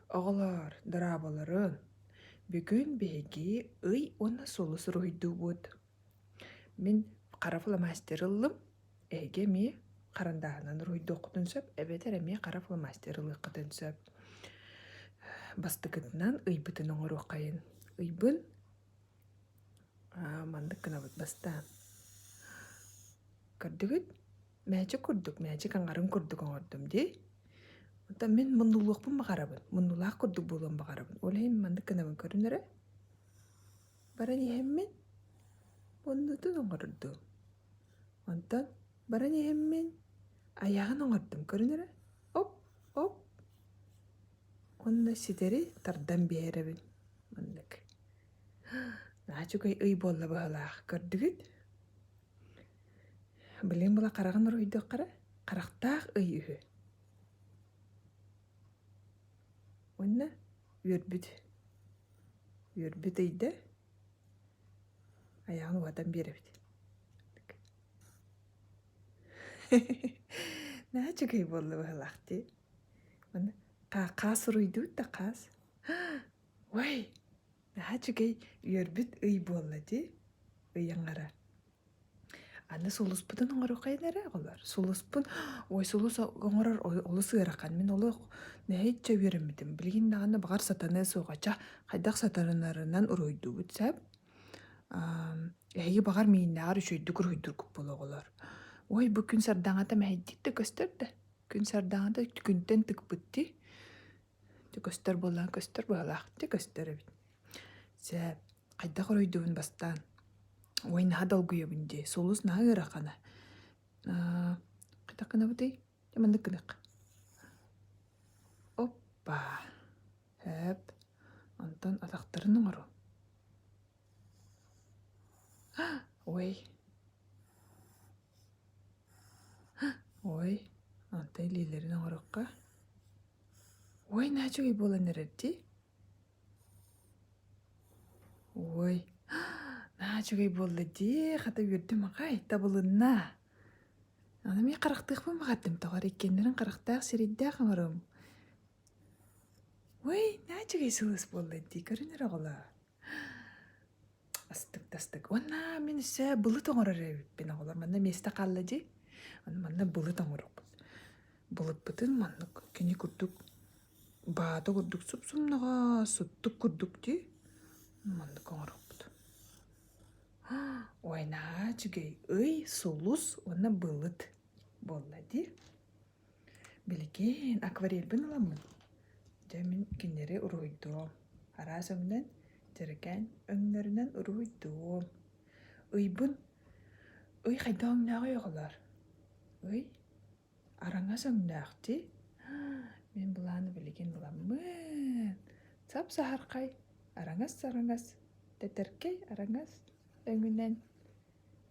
Оҕолоор, дорооболорун! Бүгүн биһиги ый уонна сулус уруһуйдуубут. Мин хара фломастер ыллым, эһиги эмиэ харандааһынан уруһуйдуоххутун сөп эбэтэр эмиэ хара фломастер ылыаххытын сөп. Бастакытынан ыйбытын оҥоруоххайын. Ыйбын маннык гынабыт бастаан. Көрдүгүт? Мээчик курдук, мээчик аҥарын курдук оҥордум дии. Оттон мин муннулуохпун баҕарабын, муннулаах курдук буолуон баҕарабын. Ол иһин маннык гынабын көрүн эрэ. Баран иһэммин муннутун оҥордум. Онтон баран иһэммин айаҕын оҥордум көрүн эрэ. Оп, оп. Уонна ситэри тардан биэрэбин. Маннык. Наһаа үчүгэй ый буолла быһыылаах. Көрдүгүт? Билигин була хараҕын уруһуйдуохха эрэ, харахтаах ый үһү. Уонна үөрбүт. Үөрбүт ыйда айаҕын уһатан биэрэбит. Наһаа үчүгэй буолла быһыылаах дии. Уонна хаас уруйдуут да хаас. Ой, наһаа үчүгэй үөрбүт ый буолла дии. Ый аҥара. Аны сулуспутун оҥоруоххайын эрэ оҕолор. Сулуспун, ой, сулус оҥорор олус ыарахан. Мин олох нэһииччэ үөрэммитим. Билигин даҕаны баҕар сатаныа суоҕа. Ча, хайдах сатанарынан уруһуйдуубут сөп. Эһиги баҕар мииннээҕэр үчүгэйдик уруһуйдуургут буолуо оҕолор. Ой, бу күн сардаҥата мэһэйдик да көстөр да. Күн сардаҥата күнтэн тыкпыт дии. Дьэ көстөр буоллаҕына көстөр быһыылаах, дьэ көстөр эбит. Сөп, хайдах уруйдуубун бастаан? Ой, наһаа долгуйабын дии, сулус наһаа ыарахана. Аа, хайдах гынабытый? Дьэ маннык гыныахха. Оппа! Сөп. Онтон атахтарын оҥору. Ой. Ой, онтон илиилэрин оҥоруохха. Ой, наһаа үчүгэй буолан эрэр дии. Ой, наһаа үчүгэй буолла дии, хата үөрдүм аҕай, табылынна. Аны мин харахтыахпын баҕардым, тоҕо эрэ иккиэннэрин харахтаах сирэйдээх оҥорум. Ой, наһаа үчүгэй сылыс буолла дии, көрүн эрэ оҕолоор. Астык да астык. Уонна мин өссө былыт оҥорор эбиппин оҕолор. Манна миэстэ хаалла дии. Аны манна былыт оҥоруохпут. Былыппытын маннык кини курдук баата курдук суп-сумнаҕас, суттук курдук дии. Маннык оҥоруохпут. Ой, наһаа үчүгэй. Ый, сулус уонна былыт буолла дии. Билигин акварельбын ыламмын, дьэ мин кинилэри уруһуйдуом, араас өҥүнэн, дьэрэкээн өҥнөрүнэн уруһуйдуом. Ыйбын, ый хайдах өҥнөөҕүй оҕолоор? Ый араҥас өҥнөөх дии. Мин былааны билигин ыламмын, сап-саһархай, араҥас-араҥас, тэтэркэй араҥас өҥүнэн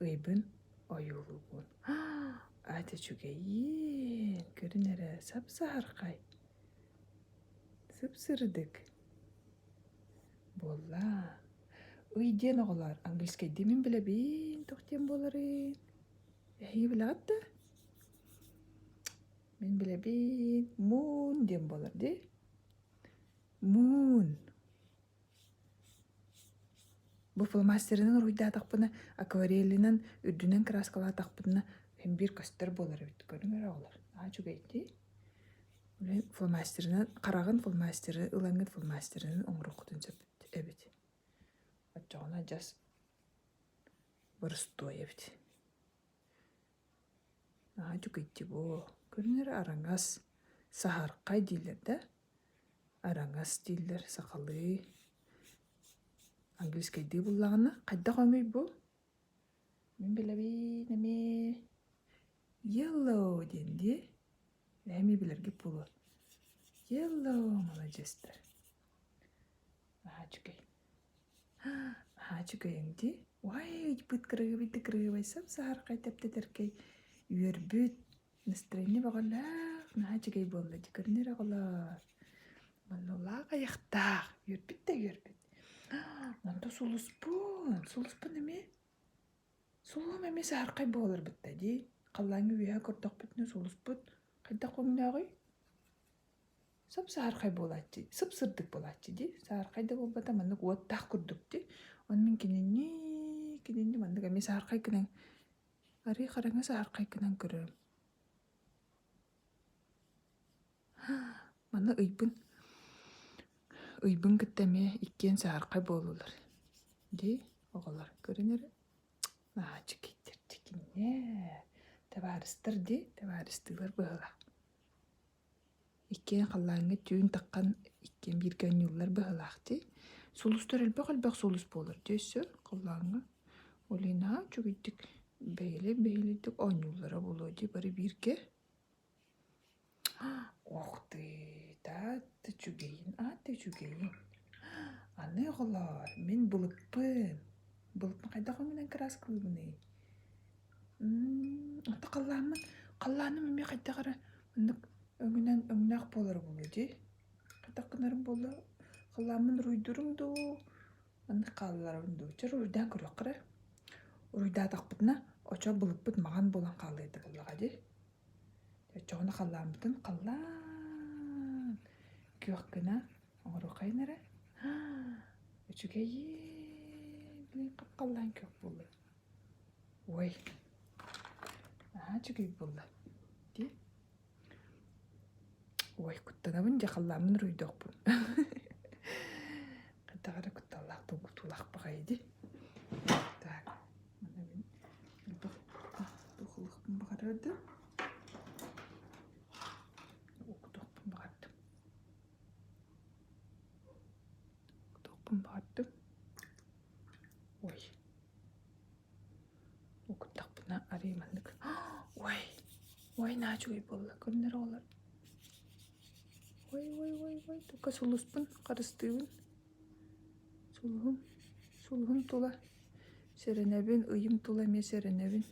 Ыйбын ойуулуубун. Аата үчүгэйиин, көрүн эрэ, сап-саһархай, сып-сырдык буолла. Ый диэн оҕолоор, английскайдыы мин билэбин, туох диэн буоларый? Эһиги билэҕит да? Мин билэбин, moon диэн буолар дии. Moon. Бу фломастерынан уруһуйдаатахпына, акварелинэн үрдүнэн кырааскалаатахпытына син биир көстөр буолар эбит. Көрүҥ эрэ оҕолор, наһаа үчүгэй дии. Фломастерынан хараҕын фломастеры ылаҥҥыт фломастерынан оҥоруоххутун сөп эбит. Оччоҕуна адьас боростуой эбит. Наһаа үчүгэй дии буо. Көрүҥ эрэ араҥас, саһархай дииллэр да Араҥас дииллэр сахалыы, английскайдыы буллаҕына хайдах өҥүй бу? Мин билэбин эмиэ yellow диэн дии. Эһи эмиэ билэргит буолуо. Yellow маладьыастар. Наһаа үчүгэй. Наһаа үчүгэй өҥ дии. Ой, ыйбыт кырыыбай да кырыыбай сап-саһархай тэптэтэркэй үөрбүт Настроение бөҕөлөөх, наһаа үчүгэй буолла дии, көрүнэр эрэ оҕолоор. Муннулаах айахтаах, үөрбүт да үөрбүт. Онто сулуспун, сулуспун эмиэ, сулуһум эмиэ саһархай буолар бытта дии. Халлааҥҥа үөһэ көрдөхпүтүнэ сулуспут хайдах өҥнөөҕүй? Сып-саһархай буолааччы, сып-сырдык буолааччы дии. Саһархай да буолбата маннык уоттаах курдук дии. Ону мин кинини, кинини маннык эмиэ саһархай гынан, арыы хараҥа саһархай гынан көрөрүм. Маны ыйбын, ыйбын кытта эмиэ иккиэн саһархай буоллулар дии оҕолор көрүн эрэ. Наһаа үчүгэйдэр дьикиннэр, табаарыстар дии, табаарыстыылар быһыылаах. Иккиэн халлааҥҥа түүн таххан иккиэн бииргэ оонньууллар быһыылаах дии. Сулустар элбэх-элбэх сулус буолар дии өссө халлааҥҥа. Ол иһин наһаа үчүгэйдик бэйэлэй-бэйэлэйдик оонньууллара буолуо дии бары бииргэ. Ох ты, таатта үчүгэйин, аата үчүгэйин. Аны оҕолоор, мин былыппын. Былыппын хайдах өҥүнэн кырааскалыыбыный? М ата халлааммын, халлааным эмиэ хайдах эрэ маннык өҥүнэн өҥнөөх буолара буолуо дии. Хайдах гынарым буолла? Халлааммын уруйдуурум дуу, маннык хаалларабын дуу? Чэ, уруйдаан көрүөххэ эрэ. Уруйдаатахпытына, очо былыппыт маҕан буолан хаалыа этэ буоллаҕа дии. Оччоҕуна халлааммытын халлаан күөх гына оҥоруоххайын эрэ. Үчүгэйиин, блин, хап-халлаан күөх буолла. Ой, наһаа үчүгэй буолла. Дии. Ой, куттанабын дьэ халлааммын уруйдуохпун. Хайдах эрэ кутталлаах долгутуулаах баҕайы дии. Так, маны мин элбэх туох ылыахпын баҕарар да Укутуохпун баҕардым. Укутуохпун баҕардым. Ой. Укуттахпына арыый маннык Ой! Ой, наһаа үчүгэй буолла. Көрүнэр оҕолор. Ой, ой, ой, ой, тука сулуспун харыстыыбын. Сулуһум, сулуһум тула сэрэнэбин, ыйым тула эмиэ сэрэнэбин.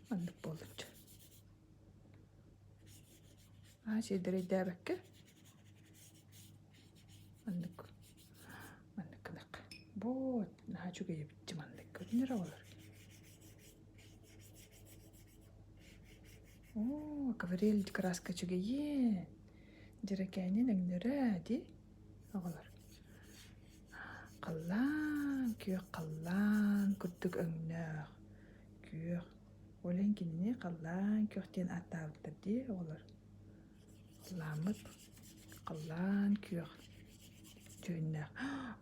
Маннык буоллунча. Аа, сиэдэрэйдээбэккэ маннык маннык гыныахха. Вот, наһаа үчүгэй эбит дии маннык көрүнэр оҕолор. Оо, акварель краска үчүгэйиэн. Дьэрэкээнин өҥнөрө дии оҕолор. Халлаан, күөх халлаан курдук өҥнөөх, күөх. Ол иһин кинини халлаан күөх диэн ааттаабыттар дии оҕолор. Халлааммыт халлаан күөх дьүһүннээх.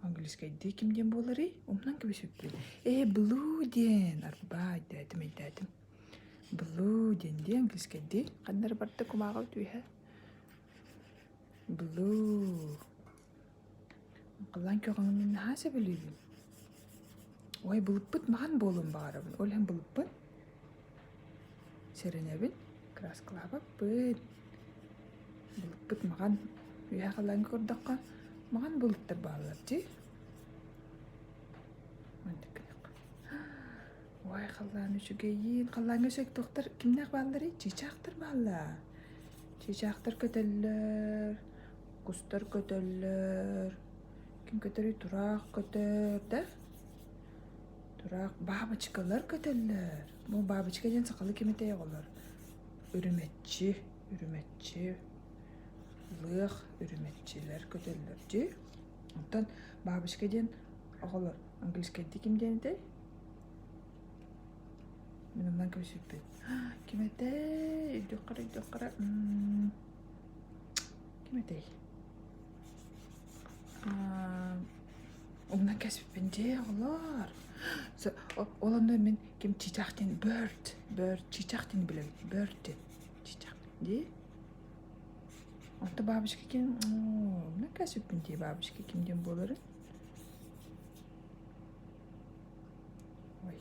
Английскайдыы ким диэн буоларый? Умнан кэбиспиппин. Ээ, blue диэн. Арбаа, өйдөөтүм, өйдөөтүм. Blue диэн дии английскайдыы. Ханна эрэ барда кумааҕы түһэ. Blue. Халлаан күөҕүн мин наһаа сөбүлүүбүн. Ой, былыппыт маҕан буолуон баҕарабын. Ол иһин былыппын сэрэнэбин, кырааскалаабаппын. Былыппыт маҕан. Үөһэ халлааҥҥа көрдөххө, маҕан былыттар бааллар дии. Маннык гыныахха. Ой, халлаан үчүгэйиин. Халлааҥҥа өссө туохтар кимнээх баалларый? Чыычаахтар бааллар. Чыычаахтар көтөллөр. Кустар көтөллөр, ким көтөрүй тураах көтөр да тураах бабочкалар көтөллөр. Бу бабочка диэн сахалыы ким этэй оҕолор? Үрүмэччи, үрүмэччи, лыах үрүмэччилэр көтөллөр дии. Оттон бабочка диэн оҕолор английскайдыы ким диэн этэй? Мин оннан кэпсэппит. Ким этэй? Өйдүөххэ өйдүөххэ Ким этэй? Умнан кэспиппин дьиэ оҕолоор. Ол онно мин ким чыычаах диэн bird, bird, чыычаах диэн билэбин. Bird диэн чыычаах дии. Онто бабочка ким умнан кэспиппин дии бабочка ким диэн буоларын. Ой.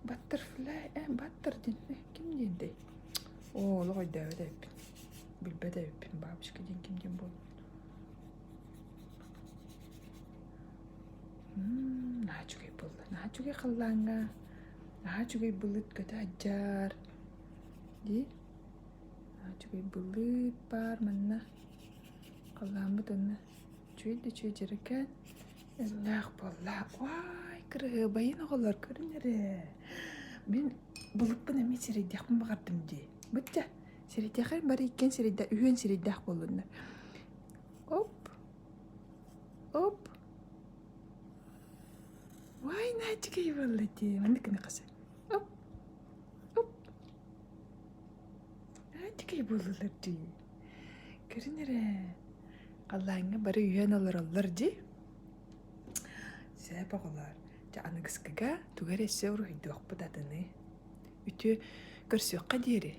Butterfly, э, butter диэн э, ким диэнтэй? Оо, олох өйдөөбөт эбиппин. Билбэт эбиппин бабочка диэн ким диэн буолбут. М наһаа үчүгэй буолла. Наһаа үчүгэй халлааҥҥа. Наһаа үчүгэй былыт көтө сылдьар. Дии. Наһаа үчүгэй былыт баар манна. Халлааммыт онно үчүгэй да үчүгэй дьэрэкээн. Өҥнөөх буолла. Уай! Кырыһыабайын оҕолор көрүн эрэ. Мин былыппын эмиэ сирэйдиэхпин баҕардым дии. Бычча, сирэйдиэхэ бары иккиэн сирэйдээх, үһүөн сирэйдээх буоллуннар. Оп, оп. Уай, наачыкай буолла дии. Маннык гына хаса. Оп, оп. Наачыкай буоллулар дии. Көрүн эрэ. Халлааҥҥа бары үһүөн олороллор дии. Сөп оҕолоор, дьэ аныгыскыга тугу эрэ өссө уруһуйдуохпут атыны. Үтүө көрсүөххэ диэри.